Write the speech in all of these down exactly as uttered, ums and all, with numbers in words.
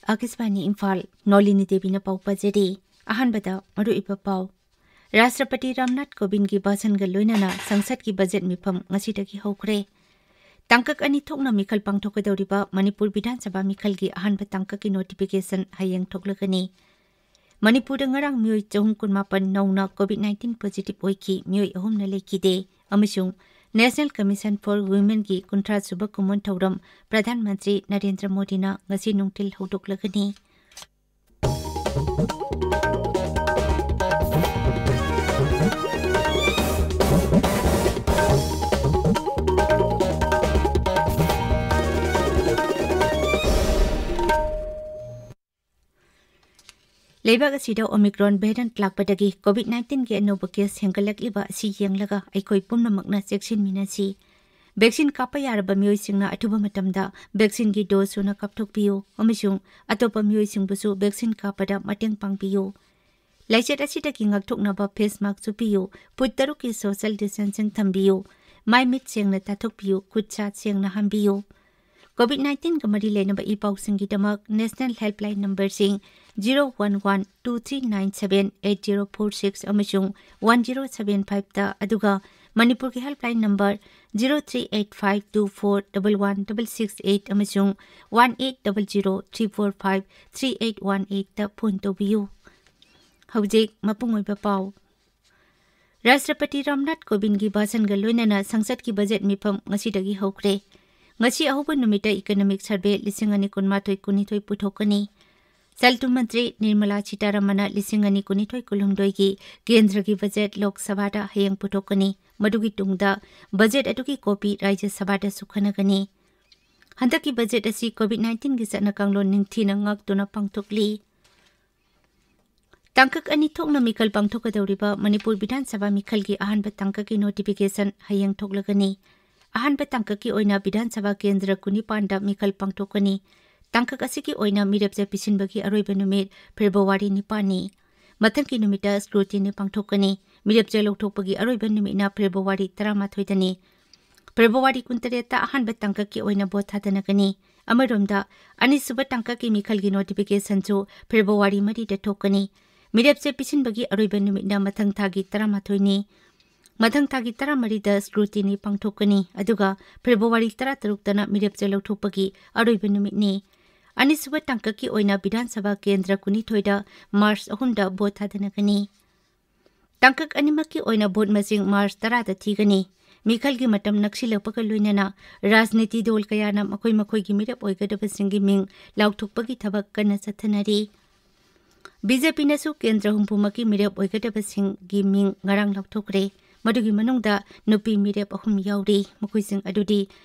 ꯑꯥꯀꯥꯁꯕꯥꯅꯤ ꯏꯝꯐꯥꯜ, ꯅꯣꯂꯤꯅꯤ ꯗꯦꯕꯤꯅ ꯄꯥꯎ ꯄꯥꯖꯔꯤ꯫ ꯑꯍꯥꯟꯕꯗ ꯃꯔꯨꯑꯣꯏꯕ ꯄꯥꯎ꯫ ꯔꯥꯁꯇ꯭ꯔꯄꯇꯤ ꯔꯥꯝꯅꯥꯊ ꯀꯣꯕꯤꯟꯗꯒꯤ ꯚꯥꯁꯟꯒ ꯂꯣꯏꯅꯅ ꯁꯪꯁꯠꯀꯤ ꯕꯖꯦꯠ ꯃꯤꯐꯝ ꯉꯁꯤꯗꯒꯤ ꯍꯧꯈ꯭ꯔꯦ꯫ ꯇꯥꯡꯀꯛ ꯑꯅꯤ ꯊꯣꯛꯅ ꯃꯤꯈꯜ ꯄꯥꯡꯊꯣꯛꯀꯗꯧꯔꯤꯕ ꯃꯅꯤꯄꯨꯔ ꯕꯤꯙꯥꯟ ꯁꯚꯥ ꯃꯤꯈꯜꯒꯤ ꯑꯍꯥꯟꯕ ꯇꯥꯡꯀꯛꯀꯤ ꯅꯣꯇꯤꯐꯤꯀꯦꯁꯟ ꯍꯌꯦꯡ ꯊꯣꯛꯂꯒꯅꯤ꯫ ꯃꯅꯤꯄꯨꯔꯗ ꯉꯔꯥꯡ ꯃꯤꯑꯣꯏ ꯆꯍꯨꯝ ꯀꯨꯟꯃꯥꯄꯟ ꯅꯧꯅ ꯀꯣꯚꯤꯗ ꯅꯥꯏꯟꯇꯤꯟ ꯄꯣꯖꯤꯇꯤꯚ ꯑꯣꯏꯈꯤ, ꯃꯤꯑꯣꯏ ꯑꯍꯨꯝꯅ ꯂꯩꯈꯤꯗꯦ, ꯑꯃꯁꯨꯡ National Commission for Womenꯒꯤ ꯀꯨꯟꯊ꯭ꯔꯥ ꯁꯨꯕ ꯀꯨꯝꯑꯣꯟ ꯊꯧꯔꯝ ꯄ꯭ꯔꯙꯥꯟ ꯃꯟꯇ꯭ꯔꯤ ꯅꯔꯦꯟꯗ꯭ꯔ ꯃꯣꯗꯤꯅ ꯉꯁꯤ ꯅꯨꯡꯊꯤꯜ ꯍꯧꯗꯣꯛꯂꯒꯅꯤ꯫ ꯂꯩꯕꯥꯛ ꯑꯁꯤꯗ Omicron variant ꯂꯥꯛꯄꯗꯒꯤ ꯀꯣꯚꯤꯗ ꯅꯥꯏꯟꯇꯤꯟꯒꯤ ꯑꯅꯧꯕ ꯀꯦꯁ ꯍꯦꯟꯒꯠꯂꯛꯂꯤꯕ ꯑꯁꯤ ꯌꯦꯡꯂꯒ ꯑꯩꯈꯣꯏ ꯄꯨꯝꯅꯃꯛꯅ ꯆꯦꯛꯁꯤꯟꯃꯤꯟꯅꯁꯤ꯫ ꯚꯦꯛꯁꯤꯟ ꯀꯥꯞꯄ ꯌꯥꯔꯕ ꯃꯤꯑꯣꯏꯁꯤꯡꯅ ꯑꯊꯨꯕ ꯃꯇꯝꯗ ꯚꯦꯛꯁꯤꯟꯒꯤ ꯗꯣꯁ ꯁꯨꯅ ꯀꯥꯞꯊꯣꯛꯄꯤꯌꯨ ꯑꯃꯁꯨꯡ ꯑꯇꯣꯞꯄ ꯃꯤꯑꯣꯏꯁꯤꯡꯕꯨꯁꯨ ꯚꯦꯛꯁꯤꯟ ꯀꯥꯞꯄꯗ ꯃꯇꯦꯡ ꯄꯥꯡꯕꯤꯌꯨ꯫ ꯂꯥꯏꯆꯠ ꯑꯁꯤꯗꯒꯤ ꯉꯥꯛꯊꯣꯛꯅꯕ ꯐꯦꯁ ꯃꯥꯁꯛ ꯎꯞꯄꯤꯌꯨ, ꯐꯨꯠ ꯇꯔꯨꯛꯀꯤ ꯁꯣꯁꯤꯌꯦꯜ ꯗꯤꯁꯇꯦꯟꯁꯤꯡ ꯊꯝꯕꯤꯌꯨ, ꯃꯥꯏ ꯃꯤꯠ ꯁꯦꯡꯅ ꯇꯥꯊꯣꯛꯄꯤꯌꯨ, ꯈꯨꯠ ꯁꯥ ꯁꯦꯡꯅ ꯍꯥꯝꯕꯤꯌꯨ꯫ ꯀꯣꯚꯤꯗ ꯅꯥꯏꯟꯇꯤꯟꯒ ꯃꯔꯤ ꯂꯩꯅꯕ ꯏ ꯄꯥꯎꯁꯤꯡꯒꯤꯗꯃꯛ ꯅꯦꯁꯅꯦꯜ ꯍꯦꯜꯞꯂꯥꯏꯟ ꯅꯝꯕꯔꯁꯤꯡ zero one one two three nine seven eight zero four six ꯑꯃꯁꯨꯡ ꯋꯥꯟ ꯖꯤꯔꯣ ꯁꯚꯦꯟ ꯐꯥꯏꯚꯇ, ꯑꯗꯨꯒ ꯃꯅꯤꯄꯨꯔꯒꯤ helpline number zero three eight five two four double one double six eight ꯑꯃꯁꯨꯡ one eight double zero three four five three eight one ꯑꯩꯠꯇ phone ꯇꯧꯕꯤꯌꯨ꯫ ꯍꯧꯖꯤꯛ ꯃꯄꯨꯡ ꯑꯣꯏꯕ ꯄꯥꯎ꯫ ꯔꯥꯁꯇ꯭ꯔꯄꯇꯤ ꯔꯥꯝꯅꯥꯊ ꯀꯣꯕꯤꯟꯗꯒꯤ ꯚꯥꯁꯟꯒ ꯂꯣꯏꯅꯅ ꯁꯪꯁꯠꯀꯤ ꯕꯖꯦꯠ ꯃꯤꯐꯝ ꯉꯁꯤꯗꯒꯤ ꯍꯧꯈ꯭ꯔꯦ꯫ ꯉꯁꯤ ꯑꯍꯧꯕ ꯅꯨꯃꯤꯠꯇ ꯏꯀꯣꯅꯣꯃꯤꯛ ꯁꯔꯚꯦ ꯂꯤꯁꯤꯡ ꯑꯅꯤ ꯀꯨꯟꯃꯥꯊꯣꯏ ꯀꯨꯟꯅꯤꯊꯣꯏ ꯄꯨꯊꯣꯛꯀꯅꯤ꯫ ꯁꯦꯜ ꯊꯨꯝ ꯃꯟꯇ꯭ꯔꯤ ꯅꯤꯔꯃꯂꯥ ꯁꯤꯇꯥꯔꯥꯃꯟꯅ ꯂꯤꯁꯤꯡ ꯑꯅꯤ ꯀꯨꯟꯅꯤꯊꯣꯏ ꯀꯨꯟꯍꯨꯝꯗꯣꯏꯒꯤ ꯀꯦꯟꯗ꯭ꯔꯒꯤ ꯕꯖꯦꯠ ꯂꯣꯛ ꯁꯚꯥꯗ ꯍꯌꯦꯡ ꯄꯨꯊꯣꯛꯀꯅꯤ꯫ ꯃꯗꯨꯒꯤ ꯇꯨꯡꯗ ꯕꯖꯦꯠ ꯑꯗꯨꯒꯤ ꯀꯣꯄꯤ ꯔꯥꯖ꯭ꯌ ꯁꯚꯥꯗꯁꯨ ꯈꯟꯅꯒꯅꯤ꯫ ꯍꯟꯗꯛꯀꯤ ꯕꯖꯦꯠ ꯑꯁꯤ ꯀꯣꯚꯤꯗ ꯅꯥꯏꯟꯇꯤꯟꯒꯤ ꯆꯠꯅ ꯀꯥꯡꯂꯣꯟ ꯅꯤꯡꯊꯤꯅ ꯉꯥꯛꯇꯨꯅ ꯄꯥꯡꯊꯣꯛꯂꯤ꯫ ꯇꯥꯡꯀꯛ ꯑꯅꯤ ꯊꯣꯛꯅ ꯃꯤꯈꯜ ꯄꯥꯡꯊꯣꯛꯀꯗꯧꯔꯤꯕ ꯃꯅꯤꯄꯨꯔ ꯕꯤꯙꯥꯟ ꯁꯚꯥ ꯃꯤꯈꯜꯒꯤ ꯑꯍꯥꯟꯕ ꯇꯥꯡꯀꯛꯀꯤ ꯅꯣꯇꯤꯐꯤꯀꯦꯁꯟ ꯍꯌꯦꯡ ꯊꯣꯛꯂꯒꯅꯤ꯫ ꯑꯍꯥꯟꯕ ꯇꯥꯡꯀꯛꯀꯤ ꯑꯣꯏꯅ ꯕꯤꯙꯥꯟ ꯁꯚꯥ ꯀꯦꯟꯗ꯭ꯔ ꯀꯨꯟꯅꯤꯄꯥꯟꯗ ꯃꯤꯈꯜ ꯄꯥꯡꯊꯣꯛꯀꯅꯤ꯫ ꯇꯥꯡꯀꯛ ꯑꯁꯤꯒꯤ ꯑꯣꯏꯅ ꯃꯤꯔꯦꯞꯆꯦ ꯄꯤꯁꯤꯟꯕꯒꯤ ꯑꯔꯣꯏꯕ ꯅꯨꯃꯤꯠ ꯐꯦꯕ꯭ꯔꯨꯋꯥꯔꯤ ꯅꯤꯄꯥꯟꯅꯤ꯫ ꯃꯊꯪꯒꯤ ꯅꯨꯃꯤꯠꯇ scrutiny ꯄꯥꯡꯊꯣꯛꯀꯅꯤ꯫ ꯃꯤꯔꯦꯞꯆꯦ ꯂꯧꯊꯣꯛꯄꯒꯤ ꯑꯔꯣꯏꯕ ꯅꯨꯃꯤꯠꯅ ꯐꯦꯕ꯭ꯔꯨꯋꯥꯔꯤ ꯇꯔꯥꯃꯥꯊꯣꯏꯗꯅꯤ꯫ ꯐꯦꯕ꯭ꯔꯨꯋꯥꯔꯤ ꯀꯨꯟꯇꯔꯦꯠꯇ ꯑꯍꯥꯟꯕ ꯇꯥꯡꯀꯛꯀꯤ ꯑꯣꯏꯅ ꯚꯣꯠ ꯊꯥꯗꯅꯒꯅꯤ꯫ ꯑꯃꯔꯣꯝꯗ, ꯑꯅꯤꯁꯨꯕ ꯇꯥꯡꯀꯛꯀꯤ ꯃꯤꯈꯜꯒꯤ notificationꯁꯨ ꯐꯦꯕ꯭ꯔꯨꯋꯥꯔꯤ ꯃꯔꯤꯗ ꯊꯣꯛꯀꯅꯤ꯫ ꯃꯤꯔꯦꯞꯆꯦ ꯄꯤꯁꯤꯟꯕꯒꯤ ꯑꯔꯣꯏꯕ ꯅꯨꯃꯤꯠꯅ ꯃꯊꯪ ꯊꯥꯒꯤ ꯇꯔꯥꯃꯥꯊꯣꯏꯅꯤ꯫ ꯃꯊꯪ ꯊꯥꯒꯤ ꯇꯔꯥꯃꯔꯤꯗ scrutiny ꯄꯥꯡꯊꯣꯛꯀꯅꯤ, ꯑꯗꯨꯒ ꯐꯦꯕ꯭ꯔꯨꯋꯥꯔꯤ ꯇꯔꯥꯇꯔꯨꯛꯇꯅ ꯃꯤꯔꯦꯞꯆꯦ ꯂꯧꯊꯣꯛꯄꯒꯤ ꯑꯔꯣꯏꯕ ꯅꯨꯃꯤꯠꯅꯤ꯫ ꯑꯅꯤꯁꯨꯕ ꯇꯥꯡꯀꯛꯀꯤ ꯑꯣꯏꯅ ꯕꯤꯙꯥꯟ ꯁꯚꯥ ꯀꯦꯟꯗ꯭ꯔ ꯀꯨꯟꯅꯤꯊꯣꯏꯗ ꯃꯥꯔꯆ ꯑꯍꯨꯝꯗ ꯚꯣꯠ ꯊꯥꯗꯅꯒꯅꯤ꯫ ꯇꯥꯡꯀꯛ ꯑꯅꯤꯃꯛꯀꯤ ꯑꯣꯏꯅ ꯚꯣꯠ ꯃꯁꯤꯡ ꯃꯥꯔꯆ ꯇꯔꯥꯗ ꯊꯤꯒꯅꯤ꯫ ꯃꯤꯈꯜꯒꯤ ꯃꯇꯝ ꯅꯛꯁꯤꯜꯂꯛꯄꯒ ꯂꯣꯏꯅꯅ ꯔꯥꯖꯅꯤꯇꯤ ꯗꯣꯜ ꯀꯌꯥꯅ ꯃꯈꯣꯏ ꯃꯈꯣꯏꯒꯤ ꯃꯤꯔꯦꯞ ꯑꯣꯏꯒꯗꯕꯁꯤꯡꯒꯤ ꯃꯤꯡ ꯂꯥꯎꯊꯣꯛꯄꯒꯤ ꯊꯕꯛ ꯀꯟꯅ ꯆꯠꯊꯅꯔꯤ꯫ ꯕꯤ ꯖꯦ ꯄꯤꯅꯁꯨ ꯀꯦꯟꯗ꯭ꯔ ꯍꯨꯝꯐꯨꯃꯛꯀꯤ ꯃꯤꯔꯦꯞ ꯑꯣꯏꯒꯗꯕꯁꯤꯡꯒꯤ ꯃꯤꯡ ꯉꯔꯥꯡ ꯂꯥꯎꯊꯣꯛꯈ꯭ꯔꯦ꯫ ꯃꯗꯨꯒꯤ ꯃꯅꯨꯡꯗ ꯅꯨꯄꯤ ꯃꯤꯔꯦꯞ ꯑꯍꯨꯝ ꯌꯥꯎꯔꯤ꯫ ꯃꯈꯣꯏꯁꯤꯡ ꯑꯗꯨꯗꯤ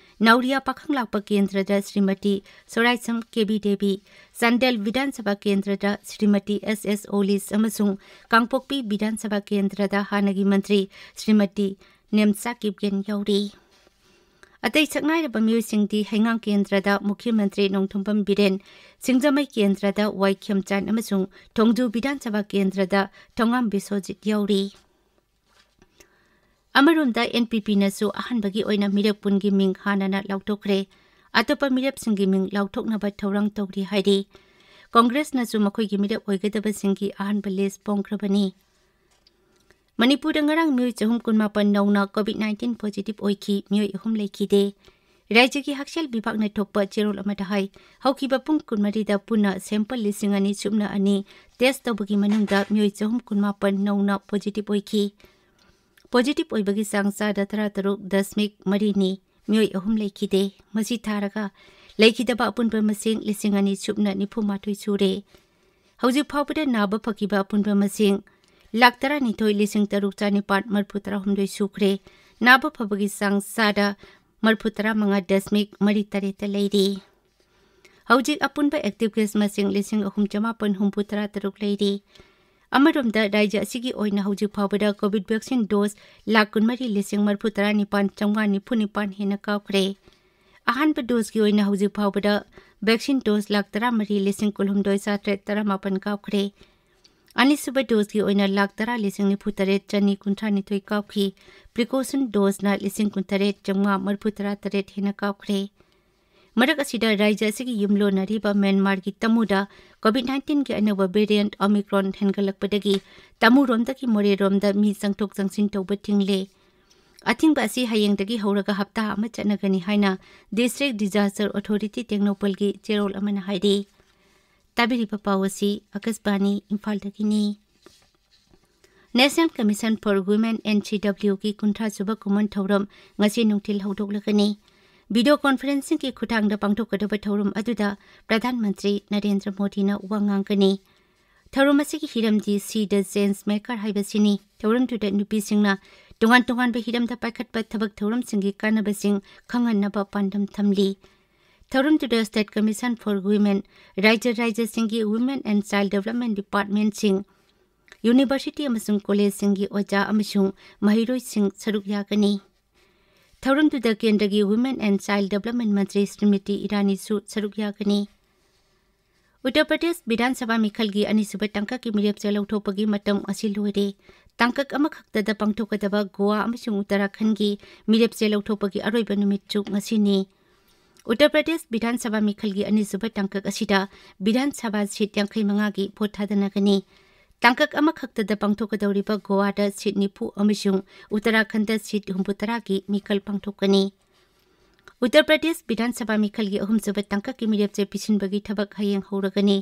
ꯅꯥꯎꯔꯤꯌꯥ ꯄꯥꯈꯪꯂꯥꯛꯄ ꯀꯦꯟꯗ꯭ꯔꯗ ꯁ꯭ꯔꯤꯃꯇꯤ ꯁꯣꯔꯥꯏꯁꯝ ꯀꯦ ꯕꯤ ꯗꯦꯕꯤ, ꯆꯥꯟꯗꯦꯜ ꯕꯤꯙꯥꯟ ꯁꯚꯥ ꯀꯦꯟꯗ꯭ꯔꯗ ꯁ꯭ꯔꯤꯃꯇꯤ ꯑꯦꯁ ꯑꯦꯁ ꯑꯣꯂꯤꯁ ꯑꯃꯁꯨꯡ ꯀꯥꯡꯄꯣꯛꯄꯤ ꯕꯤꯙꯥꯟ ꯁꯚꯥ ꯀꯦꯟꯗ꯭ꯔꯗ ꯍꯥꯟꯅꯒꯤ ꯃꯟꯇ꯭ꯔꯤ ꯁ꯭ꯔꯤꯃꯇꯤ ꯅꯦꯝꯆꯥ ꯀꯤꯞꯒꯦꯟ ꯌꯥꯎꯔꯤ꯫ ꯑꯇꯩ ꯁꯛꯅꯥꯏꯔꯕ ꯃꯤꯑꯣꯏꯁꯤꯡꯗꯤ ꯍꯩꯉꯥꯡ ꯀꯦꯟꯗ꯭ꯔꯗ ꯃꯨꯈ꯭ꯌ ꯃꯟꯇ꯭ꯔꯤ ꯅꯣꯡꯊꯣꯝꯕꯝ ꯕꯤꯔꯦꯟ, ꯁꯤꯡꯖꯃꯩ ꯀꯦꯟꯗ꯭ꯔꯗ ꯋꯥꯏ ꯈꯦꯝꯆꯥꯟ ꯑꯃꯁꯨꯡ ꯊꯣꯡꯖꯨ ꯕꯤꯙꯥꯟ ꯁꯚꯥ ꯀꯦꯟꯗ꯭ꯔꯗ ꯊꯣꯉꯥꯝ ꯕꯤꯁ꯭ꯋꯖꯤꯠ ꯌꯥꯎꯔꯤ꯫ ꯑꯃꯔꯣꯝꯗ, ꯑꯦꯟ ꯄꯤ ꯄꯤꯅꯁꯨ ꯑꯍꯥꯟꯕꯒꯤ ꯑꯣꯏꯅ ꯃꯤꯔꯦꯞ ꯀꯨꯟꯒꯤ ꯃꯤꯡ ꯍꯥꯟꯅꯅ ꯂꯥꯎꯊꯣꯛꯈ꯭ꯔꯦ꯫ ꯑꯇꯣꯞꯄ ꯃꯤꯔꯦꯞꯁꯤꯡꯒꯤ ꯃꯤꯡ ꯂꯥꯎꯊꯣꯛꯅꯕ ꯊꯧꯔꯥꯡ ꯇꯧꯔꯤ ꯍꯥꯏꯔꯤ꯫ ꯀꯣꯡꯒ꯭ꯔꯦꯁꯅꯁꯨ ꯃꯈꯣꯏꯒꯤ ꯃꯤꯔꯦꯞ ꯑꯣꯏꯒꯗꯕꯁꯤꯡꯒꯤ ꯑꯍꯥꯟꯕ list ꯐꯣꯡꯈ꯭ꯔꯕꯅꯤ꯫ ꯃꯅꯤꯄꯨꯔꯗ ꯉꯔꯥꯡ ꯃꯤꯑꯣꯏ ꯆꯍꯨꯝ ꯀꯨꯟꯃꯥꯄꯟ ꯅꯧꯅ COVID nineteen positive ꯑꯣꯏꯈꯤ, ꯃꯤꯑꯣꯏ ꯑꯍꯨꯝ ꯂꯩꯈꯤꯗꯦ꯫ ꯔꯥꯖ꯭ꯌꯒꯤ ꯍꯛꯁꯦꯜ ꯕꯤꯚꯥꯒꯅ ꯊꯣꯛꯄ ꯆꯦꯔꯣꯜ ꯑꯃꯗ ꯍꯥꯏ, ꯍꯧꯈꯤꯕ ꯄꯨꯡ ꯀꯨꯟꯃꯔꯤꯗ ꯄꯨꯟꯅ sample ꯂꯤꯁꯤꯡ ꯑꯅꯤ ꯁꯨꯞꯅ ꯑꯅꯤ test ꯇꯧꯕꯒꯤ ꯃꯅꯨꯡꯗ ꯃꯤꯑꯣꯏ ꯆꯍꯨꯝ ꯀꯨꯟꯃꯥꯄꯟ ꯅꯧꯅ positive ꯑꯣꯏꯈꯤ꯫ Positive ꯑꯣꯏꯕꯒꯤ ꯆꯥꯡ ꯆꯥꯗ ꯇꯔꯥꯇꯔꯨꯛ ꯗꯁꯃꯤꯛ ꯃꯔꯤꯅꯤ, ꯃꯤꯑꯣꯏ ꯑꯍꯨꯝ ꯂꯩꯈꯤꯗꯦ꯫ ꯃꯁꯤ ꯊꯥꯔꯒ ꯂꯩꯈꯤꯗꯕ ꯑꯄꯨꯟꯕ ꯃꯁꯤꯡ ꯂꯤꯁꯤꯡ ꯑꯅꯤ ꯁꯨꯞꯅ ꯅꯤꯐꯨ ꯃꯥꯊꯣꯏ ꯁꯨꯔꯦ꯫ ꯍꯧꯖꯤꯛ ꯐꯥꯎꯕꯗ ꯅꯥꯕ ꯐꯈꯤꯕ ꯑꯄꯨꯟꯕ ꯃꯁꯤꯡ ꯂꯥꯈ ꯇꯔꯥꯅꯤꯊꯣꯏ ꯂꯤꯁꯤꯡ ꯇꯔꯨꯛ ꯆꯥꯅꯤꯄꯥꯟ ꯃꯔꯤꯐꯨ ꯇꯔꯥꯍꯨꯝꯗꯣꯏ ꯁꯨꯈ꯭ꯔꯦ꯫ ꯅꯥꯕ ꯐꯕꯒꯤ ꯆꯥꯡ ꯆꯥꯗ ꯃꯔꯤꯐꯨ ꯇꯔꯥꯃꯉꯥ ꯗꯁꯃꯤꯛ ꯃꯔꯤ ꯇꯔꯦꯠꯇ ꯂꯩꯔꯤ꯫ ꯍꯧꯖꯤꯛ ꯑꯄꯨꯟꯕ active case ꯃꯁꯤꯡ ꯂꯤꯁꯤꯡ ꯑꯍꯨꯝ ꯆꯥꯃꯥꯄꯟ ꯍꯨꯝꯐꯨ ꯇꯔꯥ ꯇꯔꯨꯛ ꯂꯩꯔꯤ꯫ ꯑꯃꯔꯣꯝꯗ, ꯔꯥꯖ꯭ꯌ ꯑꯁꯤꯒꯤ ꯑꯣꯏꯅ ꯍꯧꯖꯤꯛ ꯐꯥꯎꯕꯗ COVID vaccine dose ꯂꯥꯈ ꯀꯨꯟꯃꯔꯤ ꯂꯤꯁꯤꯡ ꯃꯔꯤꯐꯨ ꯇꯔꯥ ꯅꯤꯄꯥꯟ ꯆꯥꯝꯃꯉꯥ ꯅꯤꯐꯨ ꯅꯤꯄꯥꯟ ꯍꯦꯟꯅ ꯀꯥꯞꯈ꯭ꯔꯦ꯫ ꯑꯍꯥꯟꯕ doseꯀꯤ ꯑꯣꯏꯅ ꯍꯧꯖꯤꯛ ꯐꯥꯎꯕꯗ Vaccine dose ꯂꯥꯈ ꯇꯔꯥꯃꯔꯤ ꯂꯤꯁꯤꯡ ꯀꯨꯟꯍꯨꯝꯗꯣꯏ ꯆꯥꯇ꯭ꯔꯦꯠ ꯇꯔꯥꯃꯥꯄꯟ ꯀꯥꯞꯈ꯭ꯔꯦ꯫ ꯑꯅꯤꯁꯨꯕ doseꯀꯤ ꯑꯣꯏꯅ ꯂꯥꯈ ꯇꯔꯥ ꯂꯤꯁꯤꯡ ꯅꯤꯐꯨ ꯇꯔꯦꯠ ꯆꯅꯤ ꯀꯨꯟꯊ꯭ꯔꯥ ꯅꯤꯊꯣꯏ ꯀꯥꯞꯈꯤ꯫ Precaution doseꯅ ꯂꯤꯁꯤꯡ ꯀꯨꯟꯇꯔꯦꯠ ꯆꯥꯝꯃꯉꯥ ꯃꯔꯤꯐꯨ ꯇꯔꯥ ꯇꯔꯦꯠ ꯍꯦꯟꯅ ꯀꯥꯞꯈ꯭ꯔꯦ꯫ ꯃꯔꯛ ꯑꯁꯤꯗ, ꯔꯥꯖ꯭ꯌ ꯑꯁꯤꯒꯤ ꯌꯨꯝꯂꯣꯟꯅꯔꯤꯕ ꯃ꯭ꯌꯥꯟꯃꯥꯔꯒꯤ ꯇꯃꯨꯗ COVID nineteenꯒꯤ ꯑꯅꯧꯕ variant Omicron ꯍꯦꯟꯒꯠꯂꯛꯄꯗꯒꯤ ꯇꯃꯨꯔꯣꯝꯗꯒꯤ ꯃꯣꯔꯦꯔꯣꯝꯗ ꯃꯤ ꯆꯪꯊꯣꯛ ꯆꯪꯁꯤꯟ ꯇꯧꯕ ꯊꯤꯡꯂꯦ꯫ ꯑꯊꯤꯡꯕ ꯑꯁꯤ ꯍꯌꯦꯡꯗꯒꯤ ꯍꯧꯔꯒ ꯍꯞꯇꯥ ꯑꯃ ꯆꯠꯅꯒꯅꯤ ꯍꯥꯏꯅ District Disaster Authority ꯇꯦꯡꯅꯧꯄꯜꯒꯤ ꯆꯦꯔꯣꯜ ꯑꯃꯅ ꯍꯥꯏꯔꯤ꯫ ꯇꯥꯕꯤꯔꯤꯕ ꯄꯥꯎ ꯑꯁꯤ ꯑꯀꯥꯁꯕꯥꯅꯤ ꯏꯝꯐꯥꯜꯗꯒꯤꯅꯤ꯫ National Commission for Women, NCWꯒꯤ ꯀꯨꯟꯊ꯭ꯔꯥ ꯁꯨꯕ ꯀꯨꯝꯑꯣꯟ ꯊꯧꯔꯝ ꯉꯁꯤ ꯅꯨꯡꯊꯤꯜ ꯍꯧꯗꯣꯛꯂꯒꯅꯤ꯫ Video conferencingꯒꯤ ꯈꯨꯠꯊꯥꯡꯗ ꯄꯥꯡꯊꯣꯛꯀꯗꯕ ꯊꯧꯔꯝ ꯑꯗꯨꯗ ꯄ꯭ꯔꯙꯥꯟ ꯃꯟꯇ꯭ꯔꯤ ꯅꯔꯦꯟꯗ꯭ꯔ ꯃꯣꯗꯤꯅ ꯋꯥ ꯉꯥꯡꯒꯅꯤ꯫ ꯊꯧꯔꯝ ꯑꯁꯤꯒꯤ ꯍꯤꯔꯝꯗꯤ See the Change Maker ꯍꯥꯏꯕꯁꯤꯅꯤ꯫ ꯊꯧꯔꯝꯗꯨꯗ ꯅꯨꯄꯤꯁꯤꯡꯅ ꯇꯣꯉꯥꯟ ꯇꯣꯉꯥꯟꯕ ꯍꯤꯔꯝꯗ ꯄꯥꯏꯈꯠꯄ ꯊꯕꯛ ꯊꯧꯔꯝꯁꯤꯡꯒꯤ ꯀꯥꯟꯅꯕꯁꯤꯡ ꯈꯪꯍꯟꯅꯕ ꯄꯥꯟꯗꯝ ꯊꯝꯂꯤ꯫ ꯊꯧꯔꯝꯗꯨꯗ State Commission for Women, ꯔꯥꯖ꯭ꯌ ꯔꯥꯖ꯭ꯌꯁꯤꯡꯒꯤ Women and Child Development Departmentꯁꯤꯡ, university ꯑꯃꯁꯨꯡ collegeꯁꯤꯡꯒꯤ ꯑꯣꯖꯥ ꯑꯃꯁꯨꯡ ꯃꯍꯩꯔꯣꯏꯁꯤꯡ ꯁꯔꯨꯛ ꯌꯥꯒꯅꯤ꯫ ꯊꯧꯔꯝꯗꯨꯗ ꯀꯦꯟꯗ꯭ꯔꯒꯤ Women and Child Development ꯃꯟꯇ꯭ꯔꯤ ꯁ꯭ꯔꯤꯃꯇꯤ ꯏꯔꯥꯅꯤꯁꯨ ꯁꯔꯨꯛ ꯌꯥꯒꯅꯤ꯫ ꯎꯠꯇꯔ ꯄ꯭ꯔꯗꯦꯁ ꯕꯤꯙꯥꯟ ꯁꯚꯥ ꯃꯤꯈꯜꯒꯤ ꯑꯅꯤꯁꯨꯕ ꯇꯥꯡꯀꯛꯀꯤ ꯃꯤꯔꯦꯞꯆꯦ ꯂꯧꯊꯣꯛꯄꯒꯤ ꯃꯇꯝ ꯉꯁꯤ ꯂꯣꯏꯔꯦ꯫ ꯇꯥꯡꯀꯛ ꯑꯃꯈꯛꯇꯗ ꯄꯥꯡꯊꯣꯛꯀꯗꯕ ꯒꯣꯋꯥ ꯑꯃꯁꯨꯡ ꯎꯠꯇꯔꯥꯈꯟꯗꯒꯤ ꯃꯤꯔꯦꯞꯆꯦ ꯂꯧꯊꯣꯛꯄꯒꯤ ꯑꯔꯣꯏꯕ ꯅꯨꯃꯤꯠꯁꯨ ꯉꯁꯤꯅꯤ꯫ ꯎꯠꯇꯔ ꯄ꯭ꯔꯗꯦꯁ ꯕꯤꯙꯥꯟ ꯁꯚꯥ ꯃꯤꯈꯜꯒꯤ ꯑꯅꯤꯁꯨꯕ ꯇꯥꯡꯀꯛ ꯑꯁꯤꯗ ꯕꯤꯙꯥꯟ ꯁꯚꯥ ꯁꯤꯠ ꯌꯥꯡꯈꯩ ꯃꯉꯥꯒꯤ ꯚꯣꯠ ꯊꯥꯗꯅꯒꯅꯤ꯫ ꯇꯥꯡꯀꯛ ꯑꯃꯈꯛꯇꯗ ꯄꯥꯡꯊꯣꯛꯀꯗꯧꯔꯤꯕ ꯒꯣꯋꯥꯗ ꯁꯤꯠ ꯅꯤꯐꯨ ꯑꯃꯁꯨꯡ ꯎꯠꯇꯔꯥꯈꯟꯗ ꯁꯤꯠ ꯍꯨꯝꯐꯨꯇꯔꯥꯒꯤ ꯃꯤꯈꯜ ꯄꯥꯡꯊꯣꯛꯀꯅꯤ꯫ ꯎꯠꯇꯔ ꯄ꯭ꯔꯗꯦꯁ ꯕꯤꯙꯥꯟ ꯁꯚꯥ ꯃꯤꯈꯜꯒꯤ ꯑꯍꯨꯝꯁꯨꯕ ꯇꯥꯡꯀꯛꯀꯤ ꯃꯤꯔꯦꯞꯆꯦ ꯄꯤꯁꯤꯟꯕꯒꯤ ꯊꯕꯛ ꯍꯌꯦꯡ ꯍꯧꯔꯒꯅꯤ꯫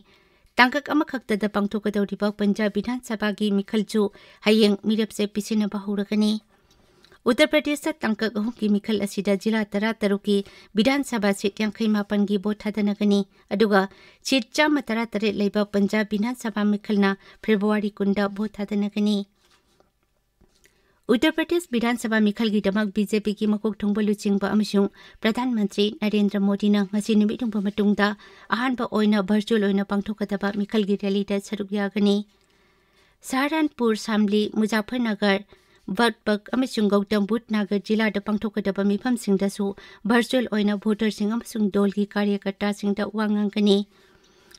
ꯇꯥꯡꯀꯛ ꯑꯃꯈꯛꯇꯗ ꯄꯥꯡꯊꯣꯛꯀꯗꯧꯔꯤꯕ ꯄꯟꯖꯥꯕ ꯕꯤꯙꯥꯟ ꯁꯚꯥꯒꯤ ꯃꯤꯈꯜꯁꯨ ꯍꯌꯦꯡ ꯃꯤꯔꯦꯞꯆꯦ ꯄꯤꯁꯤꯟꯅꯕ ꯍꯧꯔꯒꯅꯤ꯫ ꯎꯠꯇꯔ ꯄ꯭ꯔꯗꯦꯁꯇ ꯇꯥꯡꯀꯛ ꯑꯍꯨꯝꯒꯤ ꯃꯤꯈꯜ ꯑꯁꯤꯗ ꯖꯤꯂꯥ ꯇꯔꯥꯇꯔꯨꯛꯀꯤ ꯕꯤꯙꯥꯟ ꯁꯚꯥ ꯁꯤꯠ ꯌꯥꯡꯈꯩ ꯃꯥꯄꯟꯒꯤ ꯚꯣꯠ ꯊꯥꯗꯅꯒꯅꯤ, ꯑꯗꯨꯒ ꯁꯤꯠ ꯆꯥꯝꯃ ꯇꯔꯥꯇꯔꯦꯠ ꯂꯩꯕ ꯄꯟꯖꯥꯕ ꯕꯤꯙꯥꯟ ꯁꯚꯥ ꯃꯤꯈꯜꯅ ꯐꯦꯕ꯭ꯔꯨꯋꯥꯔꯤ ꯀꯨꯟꯗ ꯚꯣꯠ ꯊꯥꯗꯅꯒꯅꯤ꯫ ꯎꯠꯇꯔ ꯄ꯭ꯔꯗꯦꯁ ꯕꯤꯙꯥꯟ ꯁꯚꯥ ꯃꯤꯈꯜꯒꯤꯗꯃꯛ BJPꯒꯤ ꯃꯀꯣꯛ ꯊꯣꯡꯕ ꯂꯨꯆꯤꯡꯕ ꯑꯃꯁꯨꯡ ꯄ꯭ꯔꯙꯥꯟ ꯃꯟꯇ꯭ꯔꯤ ꯅꯔꯦꯟꯗ꯭ꯔ ꯃꯣꯗꯤꯅ ꯉꯁꯤ ꯅꯨꯃꯤꯠ ꯌꯨꯡꯕ ꯃꯇꯨꯡꯗ ꯑꯍꯥꯟꯕ ꯑꯣꯏꯅ virtual ꯑꯣꯏꯅ ꯄꯥꯡꯊꯣꯛꯀꯗꯕ ꯃꯤꯈꯜꯒꯤ rallyꯗ ꯁꯔꯨꯛ ꯌꯥꯒꯅꯤ꯫ ꯁꯍꯥꯔꯥꯟꯄꯨꯔ, ꯁꯥꯝꯂꯤ, ꯃꯨꯖꯥꯐꯔꯅꯒꯔ, ꯕꯠꯕꯛ ꯑꯃꯁꯨꯡ ꯒꯧꯇꯝ ꯕꯨꯙ ꯅꯒꯔ ꯖꯤꯂꯥꯗ ꯄꯥꯡꯊꯣꯛꯀꯗꯕ ꯃꯤꯐꯝꯁꯤꯡꯗꯁꯨ ꯚꯔꯆꯨꯑꯦꯜ ꯑꯣꯏꯅ ꯚꯣꯇꯔꯁꯤꯡ ꯑꯃꯁꯨꯡ ꯗꯣꯜꯒꯤ ꯀꯥꯔꯌꯀꯔꯇꯥꯁꯤꯡꯗ ꯋꯥ ꯉꯥꯡꯒꯅꯤ꯫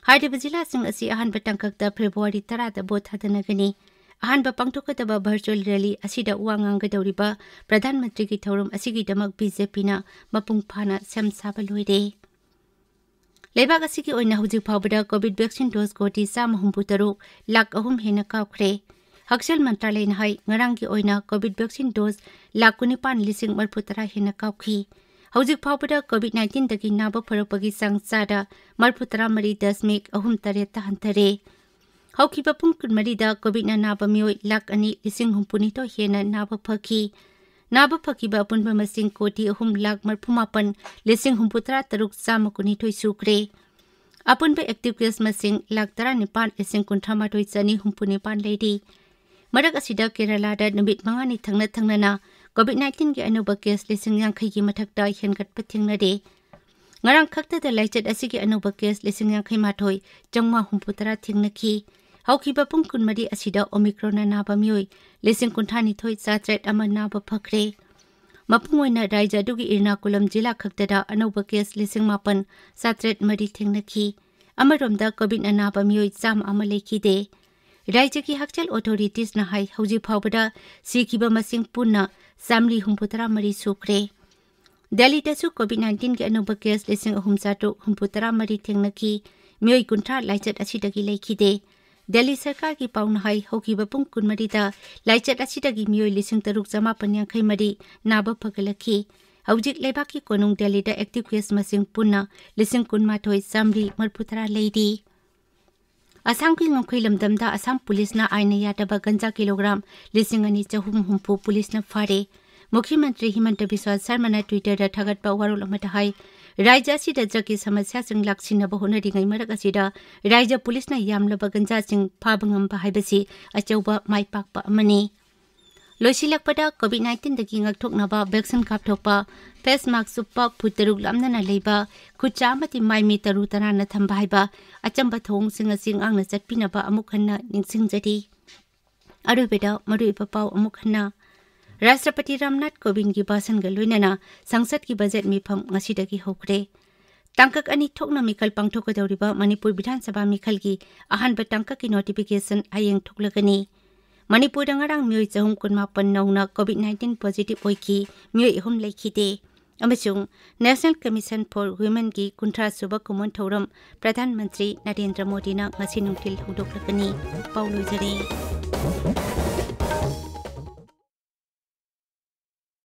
ꯍꯥꯏꯔꯤꯕ ꯖꯤꯂꯥꯁꯤꯡ ꯑꯁꯤ ꯑꯍꯥꯟꯕ ꯇꯥꯡꯀꯛꯇ ꯐꯦꯕ꯭ꯔꯨꯋꯥꯔꯤ ꯇꯔꯥꯗ ꯚꯣꯠ ꯊꯥꯗꯅꯒꯅꯤ꯫ ꯑꯍꯥꯟꯕ ꯄꯥꯡꯊꯣꯛꯀꯗꯕ ꯚꯔꯆꯨꯑꯦꯜ ꯔꯦꯂꯤ ꯑꯁꯤꯗ ꯋꯥ ꯉꯥꯡꯒꯗꯧꯔꯤꯕ ꯄ꯭ꯔꯙꯥꯟ ꯃꯟꯇ꯭ꯔꯤꯒꯤ ꯊꯧꯔꯝ ꯑꯁꯤꯒꯤꯗꯃꯛ ꯕꯤ ꯖꯦ ꯄꯤꯅ ꯃꯄꯨꯡ ꯐꯥꯅ ꯁꯦꯝ ꯁꯥꯕ ꯂꯣꯏꯔꯦ꯫ ꯂꯩꯕꯥꯛ ꯑꯁꯤꯒꯤ ꯑꯣꯏꯅ ꯍꯧꯖꯤꯛ ꯐꯥꯎꯕꯗ ꯀꯣꯚꯤꯗ ꯚꯦꯛꯁꯤꯟ ꯗꯣꯁ ꯀꯣꯇꯤ ꯆꯥꯝꯃ ꯍꯨꯝꯐꯨ ꯇꯔꯨꯛ ꯂꯥꯈ ꯑꯍꯨꯝ ꯍꯦꯟꯅ ꯀꯥꯞꯈ꯭ꯔꯦ꯫ ꯍꯛꯁꯦꯜ ꯃꯟꯇ꯭ꯔꯥꯂꯌꯅ ꯍꯥꯏ, ꯉꯔꯥꯡꯒꯤ ꯑꯣꯏꯅ ꯀꯣꯚꯤꯗ ꯚꯦꯛꯁꯤꯟ ꯗꯣꯁ ꯂꯥꯈ ꯀꯨꯟꯅꯤꯄꯥꯟ ꯂꯤꯁꯤꯡ ꯃꯔꯤꯐꯨ ꯇꯔꯥ ꯍꯦꯟꯅ ꯀꯥꯞꯈꯤ꯫ ꯍꯧꯖꯤꯛ ꯐꯥꯎꯕꯗ ꯀꯣꯚꯤꯗ ꯅꯥꯏꯟꯇꯤꯟꯗꯒꯤ ꯅꯥꯕ ꯐꯔꯛꯄꯒꯤ ꯆꯥꯡ ꯆꯥꯗ ꯃꯔꯤꯐꯨ ꯇꯔꯥ ꯃꯔꯤ ꯗꯁꯃꯤꯛ ꯑꯍꯨꯝ ꯇꯔꯦꯠꯇ ꯍꯟꯊꯔꯦ꯫ ꯍꯧꯈꯤꯕ ꯄꯨꯡ ꯀꯨꯟꯃꯔꯤꯗ ꯀꯣꯚꯤꯗꯅ ꯅꯥꯕ ꯃꯤꯑꯣꯏ ꯂꯥꯈ ꯑꯅꯤ ꯂꯤꯁꯤꯡ ꯍꯨꯝꯐꯨꯅꯤꯊꯣꯏ ꯍꯦꯟꯅ ꯅꯥꯕ ꯐꯈꯤ꯫ ꯅꯥꯕ ꯐꯈꯤꯕ ꯑꯄꯨꯟꯕ ꯃꯁꯤꯡ ꯀꯣꯇꯤ ꯑꯍꯨꯝ ꯂꯥꯈ ꯃꯔꯤꯐꯨ ꯃꯥꯄꯟ ꯂꯤꯁꯤꯡ ꯍꯨꯝꯐꯨ ꯇꯔꯥ ꯇꯔꯨꯛ ꯆꯥꯝꯃ ꯀꯨꯟꯅꯤꯊꯣꯏ ꯁꯨꯈ꯭ꯔꯦ꯫ ꯑꯄꯨꯟꯕ ꯑꯦꯛꯇꯤꯚ ꯀꯦꯁ ꯃꯁꯤꯡ ꯂꯥꯈ ꯇꯔꯥꯅꯤꯄꯥꯟ ꯂꯤꯁꯤꯡ ꯀꯨꯟꯊ꯭ꯔꯥ ꯃꯥꯊꯣꯏ ꯆꯅꯤ ꯍꯨꯝꯐꯨ ꯅꯤꯄꯥꯟ ꯂꯩꯔꯤ꯫ ꯃꯔꯛ ꯑꯁꯤꯗ ꯀꯦꯔꯂꯥꯗ ꯅꯨꯃꯤꯠ ꯃꯉꯥꯅꯤ ꯊꯪꯅ ꯊꯪꯅꯅ ꯀꯣꯚꯤꯗ ꯅꯥꯏꯟꯇꯤꯟꯒꯤ ꯑꯅꯧꯕ ꯀꯦꯁ ꯂꯤꯁꯤꯡ ꯌꯥꯡꯈꯩꯒꯤ ꯃꯊꯛꯇ ꯍꯦꯟꯒꯠꯄ ꯊꯦꯡꯅꯔꯦ꯫ ꯉꯔꯥꯡ ꯈꯛꯇꯗ ꯂꯥꯏꯆꯠ ꯑꯁꯤꯒꯤ ꯑꯅꯧꯕ ꯀꯦꯁ ꯂꯤꯁꯤꯡ ꯌꯥꯡꯈꯩ ꯃꯥꯊꯣꯏ ꯆꯥꯝꯃꯉꯥ ꯍꯨꯝꯐꯨ ꯇꯔꯥ ꯊꯦꯡꯅꯈꯤ꯫ ꯍꯧꯈꯤꯕ ꯄꯨꯡ ꯀꯨꯟꯃꯔꯤ ꯑꯁꯤꯗ ꯑꯣꯃꯤꯀ꯭ꯔꯣꯟꯅ ꯅꯥꯕ ꯃꯤꯑꯣꯏ ꯂꯤꯁꯤꯡ ꯀꯨꯟꯊ꯭ꯔꯥ ꯅꯤꯊꯣꯏ ꯆꯥꯇ꯭ꯔꯦꯠ ꯑꯃ ꯅꯥꯕ ꯐꯈ꯭ꯔꯦ꯫ ꯃꯄꯨꯡ ꯑꯣꯏꯅ ꯔꯥꯏꯖ꯭ꯌ ꯑꯗꯨꯒꯤ ꯏꯔꯅꯥꯀꯨꯂꯝ ꯖꯤꯂꯥ ꯈꯛꯇꯗ ꯑꯅꯧꯕ ꯀꯦꯁ ꯂꯤꯁꯤꯡ ꯃꯥꯄꯟ ꯆꯥꯇ꯭ꯔꯦꯠ ꯃꯔꯤ ꯊꯦꯡꯅꯈꯤ꯫ ꯑꯃꯔꯣꯝꯗ ꯀꯣꯚꯤꯗ ꯑꯅꯥꯕ ꯃꯤꯑꯣꯏ ꯆꯥꯝꯃ ꯑꯃ ꯂꯩꯈꯤꯗꯦ꯫ ꯔꯥꯏꯖ꯭ꯌꯒꯤ ꯍꯛꯁꯦꯜ ꯑꯣꯊꯣꯔꯤꯇꯤꯁꯅ ꯍꯥꯏ, ꯍꯧꯖꯤꯛ ꯐꯥꯎꯕꯗ ꯁꯤꯈꯤꯕ ꯃꯁꯤꯡ ꯄꯨꯟꯅ ꯆꯥꯃꯔꯤ ꯍꯨꯝꯐꯨ ꯇꯔꯥ ꯃꯔꯤ ꯁꯨꯈ꯭ꯔꯦ꯫ ꯗꯦꯜꯂꯤꯗꯁꯨ ꯀꯣꯚꯤꯗ ꯅꯥꯏꯟꯇꯤꯟꯒꯤ ꯑꯅꯧꯕ ꯀꯦꯁ ꯂꯤꯁꯤꯡ ꯑꯍꯨꯝ ꯆꯥꯇ꯭ꯔꯨꯛ ꯍꯨꯝꯐꯨ ꯇꯔꯥ ꯃꯔꯤ ꯊꯦꯡꯅꯈꯤ꯫ ꯃꯤꯑꯣꯏ ꯀꯨꯟꯊ꯭ꯔꯥ ꯂꯥꯏꯆꯠ ꯑꯁꯤꯗꯒꯤ ꯂꯩꯈꯤꯗꯦ꯫ ꯗꯦꯜꯂꯤ ꯁꯔꯀꯥꯔꯒꯤ ꯄꯥꯎꯅ ꯍꯥꯏ, ꯍꯧꯈꯤꯕ ꯄꯨꯡ ꯀꯨꯟꯃꯔꯤꯗ ꯂꯥꯏꯆꯠ ꯑꯁꯤꯗꯒꯤ ꯃꯤꯑꯣꯏ ꯂꯤꯁꯤꯡ ꯇꯔꯨꯛ ꯆꯥꯃꯥꯄꯟ ꯌꯥꯡꯈꯩ ꯃꯔꯤ ꯅꯥꯕ ꯐꯒꯠꯂꯛꯈꯤ꯫ ꯍꯧꯖꯤꯛ ꯂꯩꯕꯥꯛꯀꯤ ꯀꯣꯅꯨꯡ ꯗꯦꯜꯂꯤꯗ ꯑꯦꯛꯇꯤꯚ ꯀꯦꯁ ꯃꯁꯤꯡ ꯄꯨꯟꯅ ꯂꯤꯁꯤꯡ ꯀꯨꯟꯃꯥꯊꯣꯏ ꯆꯥꯃꯔꯤ ꯃꯔꯤꯐꯨ ꯇꯔꯥ ꯂꯩꯔꯤ꯫ ꯑꯁꯥꯝꯒꯤ ꯉꯝꯈꯩ ꯂꯝꯗꯝꯗ ꯑꯁꯥꯝ ꯄꯨꯂꯤꯁꯅ ꯑꯥꯏꯟꯅ ꯌꯥꯗꯕ ꯒꯟꯖꯥ ꯀꯤꯂꯣꯒ꯭ꯔꯥꯝ ꯂꯤꯁꯤꯡ ꯑꯅꯤ ꯆꯍꯨꯝ ꯍꯨꯝꯐꯨ ꯄꯨꯂꯤꯁꯅ ꯐꯥꯔꯦ꯫ ꯃꯨꯈ꯭ꯌ ꯃꯟꯇ꯭ꯔꯤ ꯍꯤꯃꯟꯇ ꯕꯤꯁ꯭ꯋꯥ ꯁꯔꯃꯅ Twitter-ꯗ ꯊꯥꯒꯠꯄ ꯋꯥꯔꯣꯜ ꯑꯃꯗ ꯍꯥꯏ, ꯔꯥꯏꯖ꯭ꯌ ꯑꯁꯤꯗ ꯗ꯭ꯔꯒꯀꯤ ꯁꯃꯁ꯭ꯌꯥꯁꯤꯡ ꯂꯥꯛꯁꯤꯟꯅꯕ ꯍꯣꯠꯅꯔꯤꯉꯩ ꯃꯔꯛ ꯑꯁꯤꯗ ꯔꯥꯏꯖ꯭ꯌ ꯄꯨꯂꯤꯁꯅ ꯌꯥꯝꯂꯕ ꯒꯟꯖꯥꯁꯤꯡ ꯐꯥꯕ ꯉꯝꯕ ꯍꯥꯏꯕꯁꯤ ꯑꯆꯧꯕ ꯃꯥꯏ ꯄꯥꯛꯄ ꯑꯃꯅꯤ꯫ ꯂꯣꯏꯁꯤꯜꯂꯛꯄꯗ, ꯀꯣꯚꯤꯗ ꯅꯥꯏꯟꯇꯤꯟꯗꯒꯤ ꯉꯥꯛꯊꯣꯛꯅꯕ ꯚꯦꯛꯁꯤꯟ ꯀꯥꯞꯊꯣꯛꯄ, ꯐꯦꯁ ꯃꯥꯛꯁ ꯎꯞꯄ, ꯐꯨꯠ ꯇꯔꯨꯛ ꯂꯥꯞꯅꯅ ꯂꯩꯕ, ꯈꯨꯠ ꯁꯥ ꯑꯃꯗꯤ ꯃꯥꯏ ꯃꯤꯠ ꯇꯔꯨ ꯇꯅꯥꯟꯅ ꯊꯝꯕ ꯍꯥꯏꯕ ꯑꯆꯝꯕ ꯊꯧꯑꯣꯡꯁꯤꯡ ꯑꯁꯤ ꯉꯥꯛꯅ ꯆꯠꯄꯤꯅꯕ ꯑꯃꯨꯛ ꯍꯟꯅ ꯅꯤꯡꯁꯤꯡꯖꯔꯤ꯫ ꯑꯔꯣꯏꯕꯗ ꯃꯔꯨꯑꯣꯏꯕ ꯄꯥꯎ ꯑꯃꯨꯛ ꯍꯟꯅ꯫ ꯔꯥꯁꯇ꯭ꯔꯄꯇꯤ ꯔꯥꯝꯅꯥꯊ ꯀꯣꯕꯤꯟꯗꯒꯤ ꯚꯥꯁꯟꯒ ꯂꯣꯏꯅꯅ ꯁꯪꯁꯠꯀꯤ ꯕꯖꯦꯠ ꯃꯤꯐꯝ ꯉꯁꯤꯗꯒꯤ ꯍꯧꯈ꯭ꯔꯦ꯫ ꯇꯥꯡꯀꯛ ꯑꯅꯤ ꯊꯣꯛꯅ ꯃꯤꯈꯜ ꯄꯥꯡꯊꯣꯛꯀꯗꯧꯔꯤꯕ ꯃꯅꯤꯄꯨꯔ ꯕꯤꯙꯥꯟ ꯁꯚꯥ ꯃꯤꯈꯜꯒꯤ ꯑꯍꯥꯟꯕ ꯇꯥꯡꯀꯛꯀꯤ ꯅꯣꯇꯤꯐꯤꯀꯦꯁꯟ ꯍꯌꯦꯡ ꯊꯣꯛꯂꯒꯅꯤ꯫ ꯃꯅꯤꯄꯨꯔꯗ ꯉꯔꯥꯡ ꯃꯤꯑꯣꯏ ꯆꯍꯨꯝ ꯀꯨꯟꯃꯥꯄꯟ ꯅꯧꯅ ꯀꯣꯚꯤꯗ ꯅꯥꯏꯟꯇꯤꯟ ꯄꯣꯖꯤꯇꯤꯚ ꯑꯣꯏꯈꯤ, ꯃꯤꯑꯣꯏ ꯑꯍꯨꯝ ꯂꯩꯈꯤꯗꯦ꯫ ꯑꯃꯁꯨꯡ National Commission for Womenꯒꯤ ꯀꯨꯟꯊ꯭ꯔꯥ ꯁꯨꯕ ꯀꯨꯝꯑꯣꯟ ꯊꯧꯔꯝ ꯄ꯭ꯔꯙꯥꯟ ꯃꯟꯇ꯭ꯔꯤ ꯅꯔꯦꯟꯗ꯭ꯔ ꯃꯣꯗꯤꯅ ꯉꯁꯤ ꯅꯨꯡꯊꯤꯜ ꯍꯧꯗꯣꯛꯂꯒꯅꯤ꯫ ꯄꯥꯎ ꯂꯣꯏꯖꯔꯦ꯫